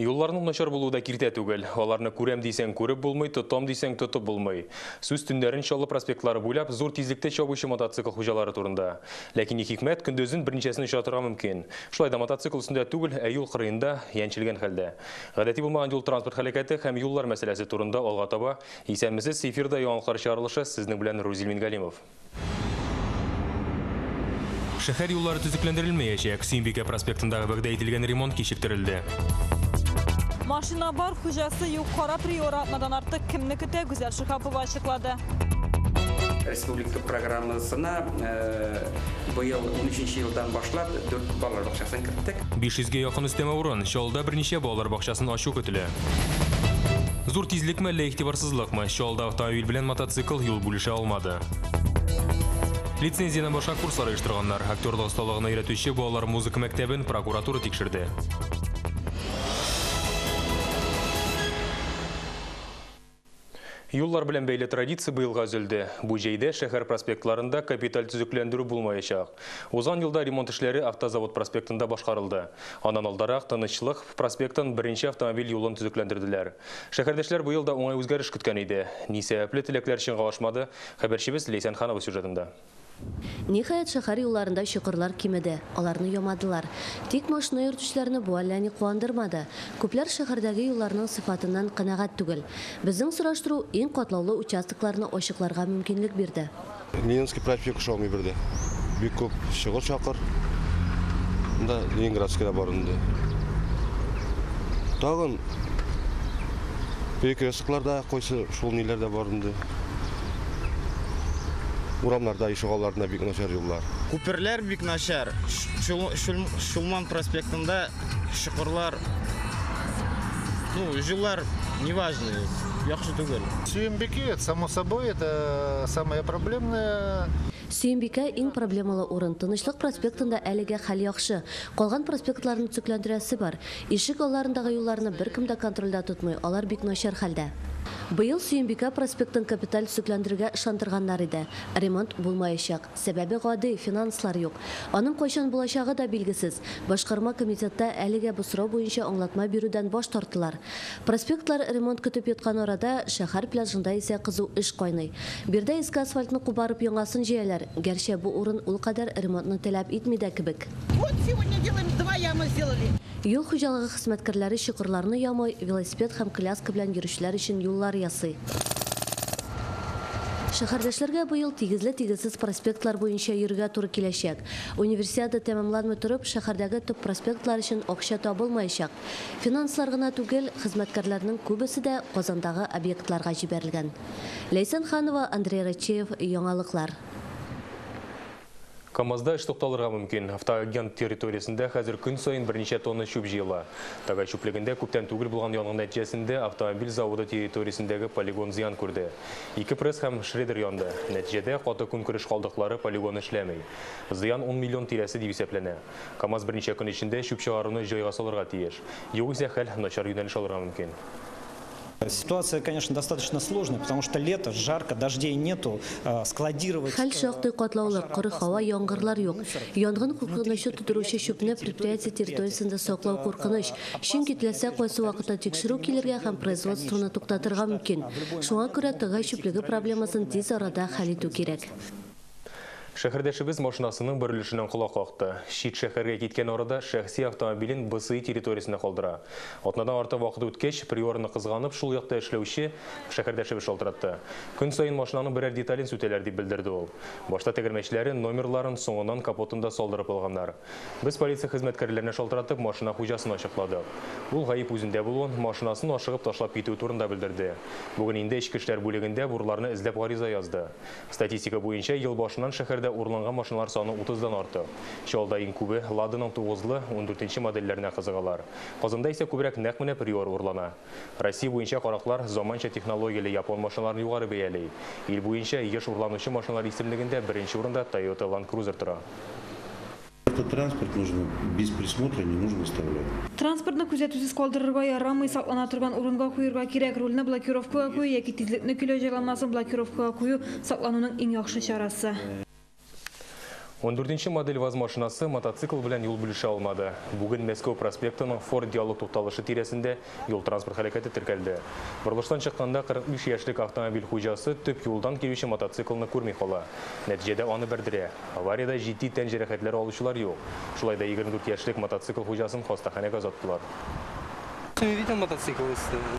Юлларның начар булуы да киртә түгел. Аларны күрәм дисәң күреп булмый, тотам дисәң тотып булмый. Сүз төннәрен Чаллы проспектлары буйлап зур тизлектә чабучы мотоцикл хуҗалары турында. Ләкин ни хикмәт, көндезен берничәсен очратырга мөмкин. Шулай да мотоцикл өстендә түгел, ә юл кырыенда янчелгән хәлдә. Гадәти булмаган юл транспорт һәлакәте һәм юллар мәсьәләсе турында алга таба. Исәнмесез, эфирда яңалыклар чыгарылышы, сезнең белән Рузил Мингалимов. Шәһәр юллары төзекләндерелмәячәк. Сөембикә проспектындагы вәгъдә ителгән ремонт кичектерелде. Машина бар, хуҗасы юк. Кара Приора атнадан артык кемне көтә, Гүзәл Шиһапова ачыклады. Республика программасына быел 13 елдан башлап 4 балалар бакчасын керттек. 500гә якын өстәмә урын, Чаллыда берничә балалар бакчасын ачу көтелә. Зур тизлекме әллә игътибарсызлыкмы? Чаллыда автомобиль белән мотоцикл юл бүлешә алмады. Лицензиядән башка курслар оештырганнар. Актерлык осталыгына өйрәтүче балалар музыка мәктәбен прокуратура тикшерде. Юллар белән бәйле традиция быелга өзелде. Бу җәйдә шәһәр проспектларында капиталь төзекләндерү булмаячак. Узган елда ремонт эшләре Автозавод проспектында башкарылды. Аннан алдарак Тынычлык проспектын беренче автомобиль юлын төзекләндерделәр. Шәһәрдәшләр быел да уңай үзгәреш көткән иде. Ни сәбәпле теләкләр чынга ашмады? Хәбәрчебез Ләйсән Ханова сюжетында. Ниһаять, шәһәр юлларында чокырлар кимеде, аларны ямадылар. Тик машина йөртүчеләрне бу әллә ни куандырмады. Күпләр шәһәрдәге юлларның сыйфатыннан канәгать түгел. Безнең сораштыру иң катлаулы участокларны ачыкларга мөмкинлек бирде. Ленинский проспект ошамый бирде. Бик күп чыгыр чакыр. Монда Ленинградскийда бар инде. Тагын перекрестларда кайсы шул ниләр дә бар инде. Урамнарда, ишегалларында бик начар юллар. Күперләр бик начар. Чулман проспектында чокырлар, юллар неважные, яхшы түгел. Сөембикә, само собой, это самое проблемное. Сөембикә иң проблемалы урын. Тынычлык проспектында әлегә хәл яхшы. Калган проспектларны төзекләндерәсе бар. Ишек алларындагы юлларны беркем дә контрольдә тотмый, алар бик начар хәлдә. Быел Сөембикә проспектын капиталь төзекләндерергә ышандырганнар иде. Ремонт булмаячак. Сәбәбе гади, финанслар юк. Аның кайчан булачагы да билгесез. Башкарма комитетта әлегә бу сорау буенча аңлатма бирүдән баш тарттылар. Проспектлар ремонт көтеп яткан арада шәһәр пляжында исә кызу эш кайный. Биредә иске асфальтны кубарып яңасын җәяләр. Гәрчә бу урын ул кадәр ремонтны таләп итми дә кебек. Вот сегодня делаем, 2 ямы сделали. Юл хуҗалыгы хезмәткәрләре чокырларны ямый, велосипед һәм коляска белән йөрүчеләр өчен юллар ясый. Шәһәрдәшләргә быел тигезле-тигезсез проспектлар буенча йөрергә туры киләчәк. Универсиада тәмамланмый торып, шәһәрдәге төп проспектлар өчен акча табылмаячак. Финанслар гына түгел, хезмәткәрләрнең күбесе дә Казандагы объектларга җибәрелгән. Ләйсән Ханова, Андрей Рачеев, Яңалыклар. КАМАЗда эш тукталырга мөмкин. Автоагент территориясендә хәзер көн саен берничә тонна чүп җыела. Тагай чүплегендә күптән түгел булган янгын нәтиҗәсендә автомобиль заводы территориясендәге полигон зыян күрде. 2 пресс һәм шредер янды. Нәтиҗәдә каты көнкүреш калдыклары полигон эшләми. Зыян 10 миллион тирәсе дип исәпләнә. КАМАЗ берничә көн эчендә чүп чыгаруны җайга салырга тиеш. Югыйсә хәл начар юнәлеш алырга мөмкин. Ситуация, конечно, достаточно сложная, потому что лето, жарко, дождей нету, складировать... Хәл шактый катлаулы, коры һава, яңгырлар юк. Янгын куркынычы тудыручы чүпне предприятие территориясендә саклау куркыныч. Чөнки теләсә кайсы вакытта тикшерү килергә һәм производствоны туктатырга мөмкин. Шуңа күрә тыгай чүплеге проблемасын тиз арада хәл итү кирәк. Шәһәрдәшебез машинасының бер өлешеннән колак какты. Чит шәһәргә киткән арада шәхси автомобилен БСИ территориясендә калдыра. Атнадан артык вакыт үткәч, Приорны кызганып, шул якта эшләүче шәһәрдәшебез шалтыратты. Көн саен машинаның берәр детален сүтәләр дип белдерде ул. Башта тәгәрмәчләрен, номерларын, соңыннан капотын да салдырып алганнар. Без полиция хезмәткәрләренә шалтыратып, машина хуҗасын ачыкладык. Ул гаеп үзендә булуын, машинасын ашыгып ташлап китүе турында белдерде. Бүген инде эчке эшләр бүлегендә бурларны эзләп гариза язды. Статистика буенча ел башыннан шәһәрдә урланган машиналар саны 30-дан артык. Чаллыда иң күбе Ладаның 9-лы, 14-нче модельләренә кызыгалар. Казанда исә күбрәк нәкъ менә Приор урлана. Россия буенча караклар заманча технологияле япон машиналарын югары бәяли. Ил буенча еш урланучы машиналар исемлегендә беренче урында Toyota Land Cruiser тора. Этот транспорт нужно без присмотра, не нужно оставлять. Транспортны күзәтүсез калдырырга ярамый, саклана торган урынга куярга кирәк. Рульне блокировкага кую яки тизлекне көйләү җайланмасын блокировкага кую саклануның иң яхшы чарасы. 14-нче модель ВАЗ машинасы мотоцикл белән юл бүлешә алмады. Бүген Мәскәү проспектының Форд Диалог тукталышы тирәсендә юл-транспорт һәлакәте теркәлде. Борылыштан чыкканда 45 яшьлек автомобиль хуҗасы төп юлдан килүче мотоциклны күрми кала. Нәтиҗәдә аны бәрдерә. Авариядә җитди тән җәрәхәтләре алучылар юк. Шулай да 24 яшьлек мотоцикл хуҗасын хастаханәгә озаттылар.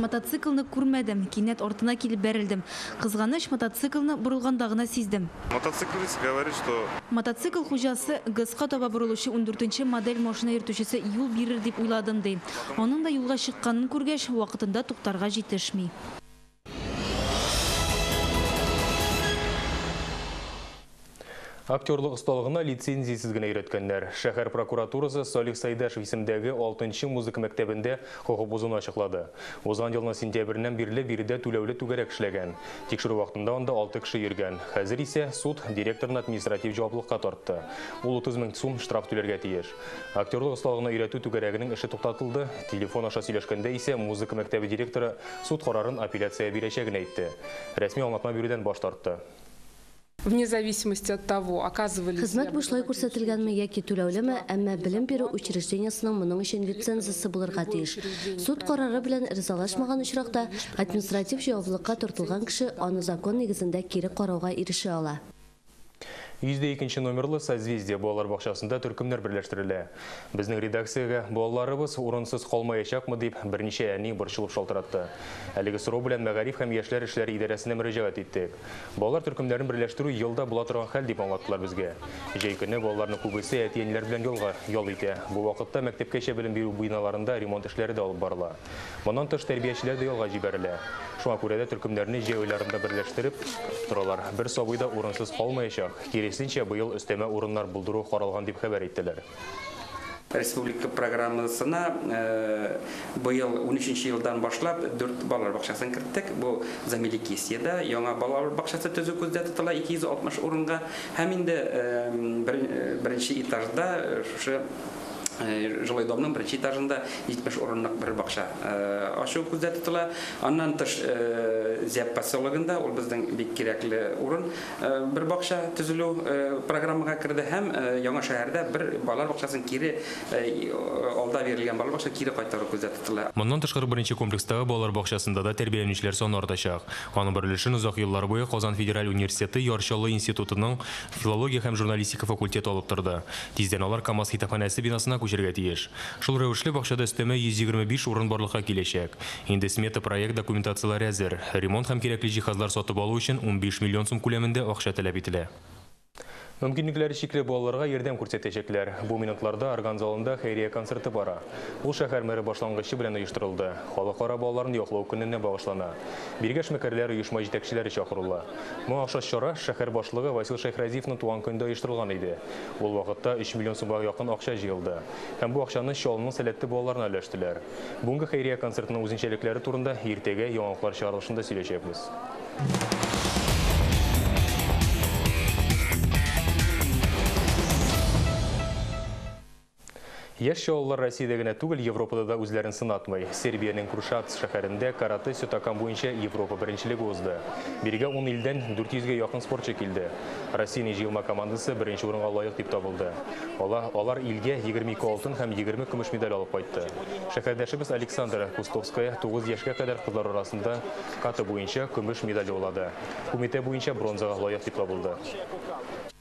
Мотоциклны күрмәдем, кинәт артына килеп бәрелдем. Кызганыч, мотоциклны борылганда гына сиздем. Мотоциклист говорит, что Мотоцикл хуҗасы ГЭСка таба борылучы 14-нче модель машина йөртүчесе юл бирер дип уйладым ди. Аның да юлга чыкканын күргәч, вакытында туктарга җитешми. Актерлык осталыгына лицензиясез генә өйрәткәннәр. Шәһәр прокуратурасы Салих Сайдашев исемдәге 6-нчы музыка мәктәбендә хокук бозуны ачыклады. Узган елның сентябреннән бирле биредә түләүле түгәрәк эшләгән. Тикшерү вакытында анда 6 кеше йөргән. Хәзер исә суд директорны административ җаваплылыкка тартты. Ул 30 мең сум штраф түләргә тиеш. Актерлык осталыгына өйрәтү түгәрәгенең эше туктатылды. Телефон аша сөйләшкәндә исә музыка мәктәбе директоры суд карарын апелляция бирәчәген әйтте. Рәсми аңлатма бирүдән баш тартты. Вне зависимости от того, оказывали. Хезмәт бушлай күрсәтелгәнме яки түләүлеме, әмма белем бирү учреждениесының моның өчен лицензиясе булырга тиеш. Суд карары белән ризалашмаган очракта административ җаваплылыкка тартылган кеше аны закон нигезендә кире карауга ирешә ала. 102 номерлы «Созвездие» балалар бакчасында төркемнәр берләштерелә. Безнең редакциягә балаларыбыз урынсыз калмаячакмы дип берничә әни борчылып шалтыратты. Әлеге сорау белән Мәгариф һәм яшьләр эшләре идарәсенә мөрәҗәгать иттек. Балалар төркемнәрен берләштерү елда була торган хәл дип аңлаттылар безгә. Җәй көне балаларның күбесе әти-әниләр белән ялга ял итә. Бу вакытта мәктәпкәчә белем бирү биналарында ремонт эшләре дә алып барыла. Моннан тыш тәрбиячеләр дә ялга җибәрелә. Шуңа күрә дә төркемнәрне җәй айларында берләштереп торалар. Бер сабый да урынсыз калмаячак. Киресенчә, быел өстәмә урыннар булдыру каралган дип хәбәр иттеләр. Республика программасына быел 13 елдан башлап 4 балалар бакчасын керттек. Бу Замеликисиядә яңа балалар бакчасы төзү күздә тотыла 260 урынга һәм инде беренче этажда шушы жилой домның беренче этажында 70 урынлык бер бакча ачу күздә тотыла. Аннан тыш Зәп поселогында, ул безнең бик кирәкле урын, бер бакча төзелү программага керде һәм яңа шәһәрдә бер балалар бакчасын кире алда бирелгән балалар бакчасын кире кайтару күздә тотыла. Моннан тыш 41 комплекстагы балалар бакчасында да тәрбияләнүчеләр саны артачак. Аның бер өлешен озак еллар буе Казан федераль университеты Яр Чаллы институтының филология һәм журналистика факультеты алып торды. Тиздән алар КАМАЗ китапханәсе бинасына күчәргә тиеш. Шул рәвешле бакчада өстәмә 125 урын барлыкка киләчәк. Инде смета проект документацияләре әзер. Ремонт һәм кирәкле җиһазлар сатып алу өчен 15 миллион сум күләмендә акча таләп ителә. Мөмкинлекләре чикле балаларга ярдәм күрсәтәчәкләр. Бу минутларда орган залында хәйрия концерты бара. Ул шәһәр мэры башлангычы белән оештырылды. Халыкара балаларны яклау көненә багышлана. Биргә эшмәкәрләр, оешма җитәкчеләре чакырыла. Моңа охшаш чара шәһәр башлыгы Васил Шәйхразиевның туган көнендә оештырылган иде. Ул вакытта 3 миллион сумга якын акча җыелды. Һәм бу акчаны Чаллының сәләтле балаларына өләштеләр. Бүгенге хәйрия концертының үзенчәлекләре турында иртәгә яңалыклар чыгарылышында сөйләшәбез. Яшь чаллылар Россиядә генә түгел, Европада да үзләрен сынатмый. Сербиянең Крушац шәһәрендә каратэ сётакан буенча Европа беренчелеге узды. Бирегә 10 илдән 400гә якын спортчы килде. Россиянең җыелма командасы беренче урынга лаек дип табылды. Алар илгә 22 алтын һәм 20 көмеш медаль алып кайтты. Шәһәрдәшебез Александра Кустовская 9 яшькә кадәр кызлар арасында ката буенча көмеш медаль яулады. Кумитэ буенча бронзага лаек дип табылды.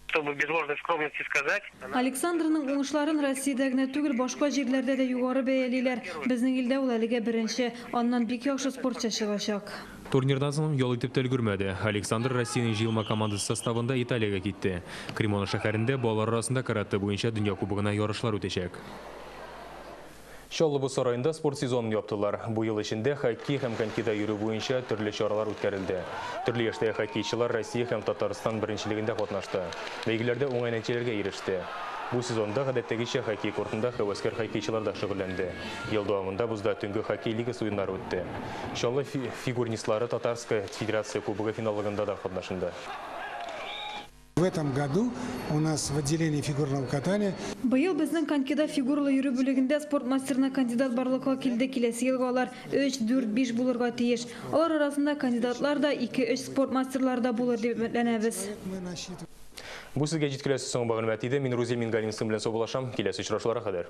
Чтобы без ложной скромности сказать. Александрның уңышларын Россиядә генә түгел, башка җирләрдә дә югары бәялиләр. Безнең илдә ул әлегә беренче, аннан бик яхшы спортчы чыгачак. Турнирдан соң ял итеп тә өлгермәде. Александр Россиянең җыелма командасы составында Италиягә китте. Кремона шәһәрендә балалар арасында каратэ буенча дөнья кубогына ярышлар үтәчәк. Чаллы боз сараенда спорт сезонын яптылар. Бу ел эчендә хоккей һәм конькида йөрү буенча төрле чаралар үткәрелде. Төрле яшьтәге хоккейчылар Россия һәм Татарстан беренчелегендә катнашты. Бәйгеләрдә уңай нәтиҗәләргә иреште. Бу сезонда гадәттәгечә хоккей кортында һәвәскәр хоккейчылар да шөгыльләнде. Ел дәвамында бозда төнге хоккей лигасы уеннары үтте. Чаллы фигурнистлары Татарская федерация кубогы финаллыгында да катнашынды. В этом году у нас в отделении фигурного катания Быел безнең конькида фигуралы йөрү бүлегендә спорт мастерына кандидат барлыкка килде. Киләсе елга алар 3, 4, 5 булырга тиеш. Алар арасында кандидатлар да, 2-3 спорт мастерлары да булыр дип өметләнәбез. Бу сезгә җиткерәсе соңгы мәгълүмат иде. Мин Рузил Мингалимов белән саубуллашам. Киләсе очрашуларга кадәр.